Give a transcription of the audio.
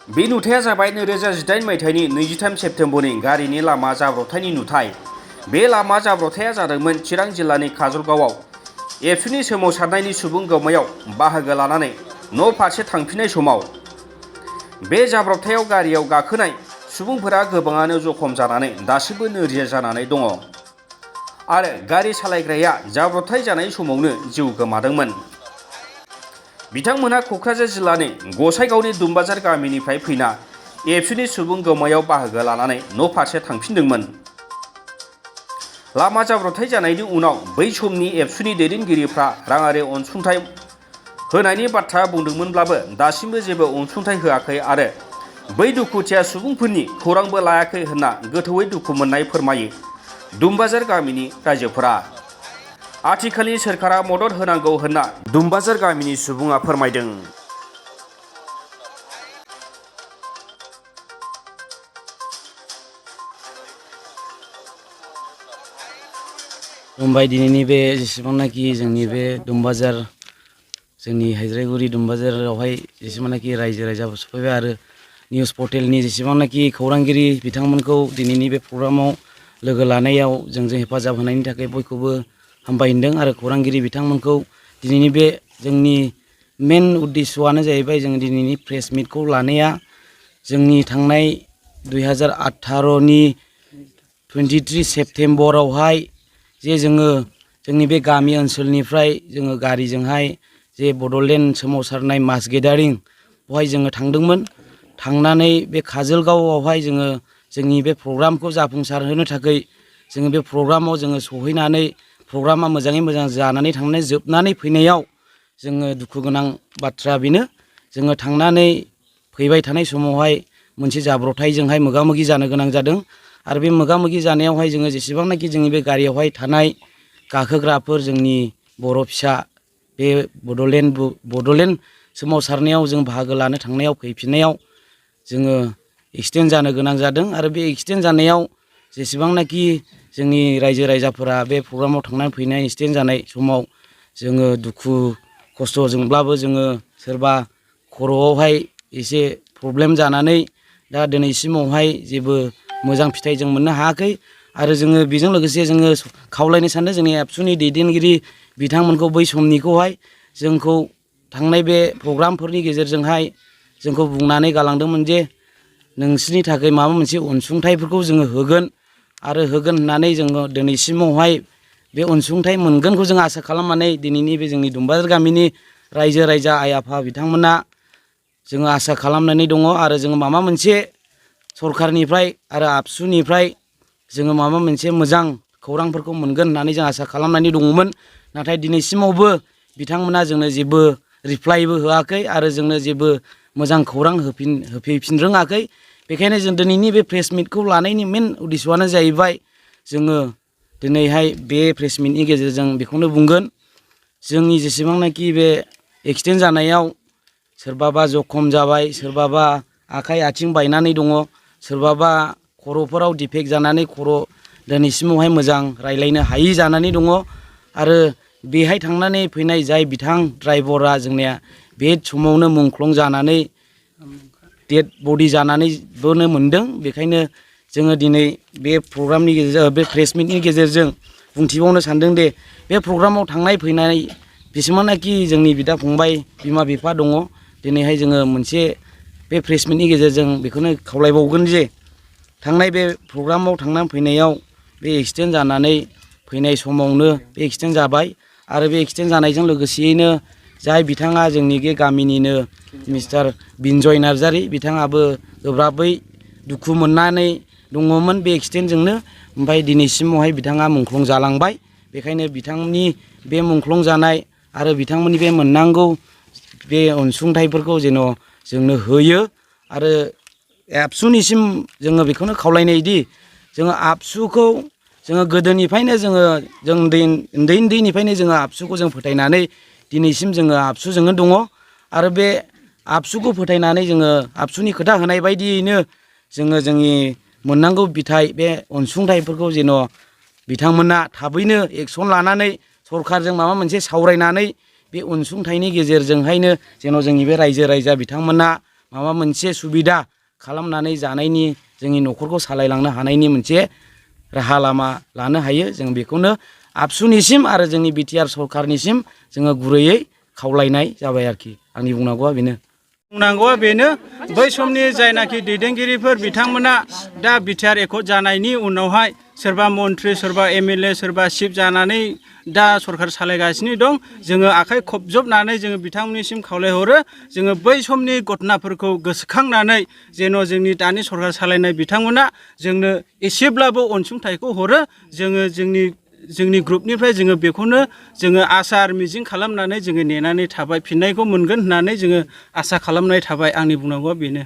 बे नुथाया जाबाय 2018 मायथाइनि 23 सेप्तेम्बरनि गारिनि लामा जाब्रबथायनि नुथाय। बे लामा जाब्रबथाया जादोंमोन चिरां जिल्लानि काजलगावआव। एबसुनि सोमावसारनायनि सुबुं गौमायाव बाहागो लानानै न' फारसे थांफिननाय समाव। बे जाब्रबथायाव गारियाव गाखोनाय सुबुंफोरा गोबाङानो जखम जानानै दासिमबो नोरजिया जानानै दङ आरो गारि सालायग्राया जाब्रबथाय जानाय समावनो जिउ गोमादोंमोन। बिथांमोनहा क'क्राझार जिल्लानि गसाइगावनि दुमबाजार गामिनिफ्राय फैना एबसुनि सुबुं गौमायाव बाहागो लानानै न' फारसे थांफिनदोंमोन। लामा जाब्रबथाय जानायनि उनाव बै समनि एबसुनि दैदेनगिरिफ्रा राङारि अनसुंथाइ होनायनि बाथ्रा बुंदोंमोनब्लाबो दासिमबो जेबो अनसुंथाइ होआखै आरो बै दुखुथिया सुबुंफोरनि खौरांबो लायाखै होनना गोथौयै दुखु मोननाय फोरमायो दुमबाजार गामिनि रायजोफोरा। आथिखालनि सोरखारा मदद होनांगौ होनना दुमबाजार गामिनि सुबुङा फोरमायदों। खुलुमबाय। दिनैनि बे जेसेबांनाखि जोंनि बे दुमबाजार जोंनि हायद्रायगुरि दुमबाजारावहाय जेसेबांनाखि रायजो राजाफोर सफैबाय आरो निउस पर्टेलनि जेसेबांनाखि खौरांगिरि बिथांमोनखौ दिनैनि बे प्रग्रामाव लोगो लानायाव जोंजों हेफाजाब होनायनि थाखाय बयखौबो हामबायहोदों आरो खौरांगिरि बिथांमोनखौ दिनैनि बे जोंनि मेन उद्देश्यआनो जाहैबाय जों दिनैनि प्रेस मिटखौ लानाया जोंनि थांनाय 2018नि 23 सेप्तेम्बरावहाय जे जोङो जोंनि बे गामि ओनसोलनिफ्राय जोङो गारिजोंहाय जे बड'लेण्ड सोमावसारनाय मास गेदारिं बेवहाय जोङो थांदोंमोन। थांनानै बे काजलगावआवहाय जोङो जोंनि बे प्रग्रामखौ जाफुंसारहोनो थाखाय जोङो बे प्रग्रामाव जोङो सहैनानै प्रग्रामा मोजाङै मोजां जानानै थांनानै जोबनानै फैनायाव जोङो दुखु गोनां बाथ्रा बेनो जोङो थांनानै फैबाय थानाय समावहाय मोनसे जाब्रबथायजोंहाय मोगा मोगि जानो गोनां जादों आरो बे मोगा मोगि जानायावहाय जोङो जेसेबांनाखि जोंनि बे गारियावहाय थानाय गाखोग्राफोर जोंनि बर' फिसा बे बड'लेण्ड सोमावसारनायाव जों बाहागो लानो थांनायाव फैफिननायाव जोङो एक्सिडेन्ट जानो गोनां जादों आरो बे एक्सिडेन्ट जानायाव जेसेबांनाखि जोंनि रायजो राजाफोरा बे प्रग्रामाव थांनानै फैनाय एक्सिडेन्ट जानाय समाव जोङो दुखु खस्थ'जोंब्लाबो जोङो सोरबा खर'आवहाय एसे प्रब्लेम जानानै दा दिनैसिमावहाय जेबो मोजां फिथाइ जों मोननो हायाखै आरो जोङो बेजों लोगोसे जोङो खावलायनो सानदों जोंनि एबसुनि दैदेनगिरि बिथांमोनखौ बै समनिखौहाय जोंखौ थांनाय बे प्रग्रामफोरनि गेजेरजोंहाय जोंखौ बुंनानै गालांदोंमोन जे नोंसोरनि थाखाय माबा मोनसे अनसुंथाइफोरखौ जोङो होगोन आरो होगोन होननानै जोङो दिनैसिमावहाय बे अनसुंथाइ मोनगोनखौ जों आसा खालामनानै दिनैनि बे जोंनि दुमबाजार गामिनि रायजो राजा आइ आफा बिथांमोना जोङो आसा खालामनानै दङ आरो जोङो माबा मोनसे सरखारनिफ्राय आरो आबसुनिफ्राय जोङो माबा मोनसे मोजां खौरांफोरखौ मोनगोन होननानै जों आसा खालामनानै दङमोन। नाथाय दिनैसिमावबो बिथांमोना जोंनो जेबो रिप्लाइबो होआखै आरो जोंनो जेबो मोजां खौरां होफैफिन रोङाखै। बेखायनो जों दिनैनि बे प्रेस मिटखौ लानायनि मेन उद्देश्यआनो जाहैबाय जोङो दिनैहाय बे प्रेस मिटनि गेजेरजों बेखौनो बुंगोन जोंनि जेसेबांनाखि बे एक्सिडेन्ट जानायाव सोरबाबा जखम जाबाय, सोरबाबा आखाइ आथिं बायनानै दङ, सोरबाबा खर'फोराव डिफेक्ट जानानै खर' दिनैसिमावहाय मोजां रायलायनो हायि जानानै दङ आरो बेहाय थांनानै फैनाय जाय बिथां ड्राइभरा जोंनिया बे समावनो मुंख्लं जानानै डेड बडि जानानैबोनो मोनदों। बेखायनो जोङो दिनै बे प्रग्रामनि गेजेरजों बे प्रेस मिटनि गेजेरजों बुंथिबावनो सानदों दे बे प्रग्रामाव थांनाय फैनाय बेसेबांनाखि जोंनि बिदा फंबाय बिमा बिफा दङ दिनैहाय जोङो मोनसे बे प्रेस मिटनि गेजेरजों बेखौनो खावलायबावगोन जे थांनाय बे प्रग्रामाव थांनानै फैनायाव बे एक्सिडेन्ट जानानै फैनाय समावनो बे एक्सिडेन्ट जाबाय आरो बे एक्सिडेन्ट जानायजों लोगोसेयैनो जाय बिथाङा जोंनि बे गामिनिनो मिस्टार बिनजय नार्जारि बिथाङाबो गोब्राबै दुखु मोननानै दङमोन बे एक्सिडेन्टजोंनो। ओमफ्राय दिनैसिमावहाय बिथाङा मुंख्लं जालांबाय। बेखायनो बिथांनि बे मुंख्लं जानाय आरो बिथांमोननि बे मोननांगौ बे अनसुंथाइफोरखौ जेन' जोंनो होयो आरो एबसुनिसिम जोङो बेखौनो खावलायनायदि जोङो आबसुखौ जोङो गोदोनिफ्रायनो जों उन्दैनिफ्रायनो जोङो आबसुखौ जों फोथायनानै दिनैसिम जोङो आबसुजोंनो दङ आरो बे आबसुखौ फोथायनानै जोङो आबसुनि खोथा होनाय बायदियैनो जोङो जोंनि मोननांगौ बिथाइ बे अनसुंथाइफोरखौ जेन' बिथांमोना थाबैनो एक्सन लानानै सरखारजों माबा मोनसे सावरायनानै बे अनसुंथाइनि गेजेरजोंहायनो जेन' जोंनि बे रायजो राजा बिथांमोना माबा मोनसे सुबिदा खालामनानै जानायनि जोंनि न'खरखौ सालायलांनो हानायनि मोनसे राहा लामा लानो हायो जों बेखौनो आबसुनिसिम आरो जोंनि बिटिआर सरखारनिसिम जोङो गुरैयै खावलायनाय जाबाय आरोखि आंनि बुंनांगौआ बेनो। बुंनांगौआ बेनो बै समनि जायनाखि दैदेनगिरिफोर बिथांमोना दा बिटिआर एकर्ड जानायनि उनावहाय सोरबा मन्त्रि सोरबा एमएलए सोरबा चिफ जानानै दा सरखार सालायगासिनो दं। जोङो आखाइ खबजबनानै जोङो बिथांमोननिसिम खावलायहरो जोङो बै समनि घटनाफोरखौ गोसोखांनानै जेन' जोंनि दानि सरखार सालायनाय बिथांमोना जोंनो एसेब्लाबो अनसुंथाइखौ हरो। जोङो जोंनि ग्रुपनिफ्राय जोङो बेखौनो जोङो आसा आरो मिजिं खालामनानै जोङो नेनानै थाबाय फिननायखौ मोनगोन होननानै जोङो आसा खालामनाय थाबाय। आंनि बुंनांगौआ बेनो।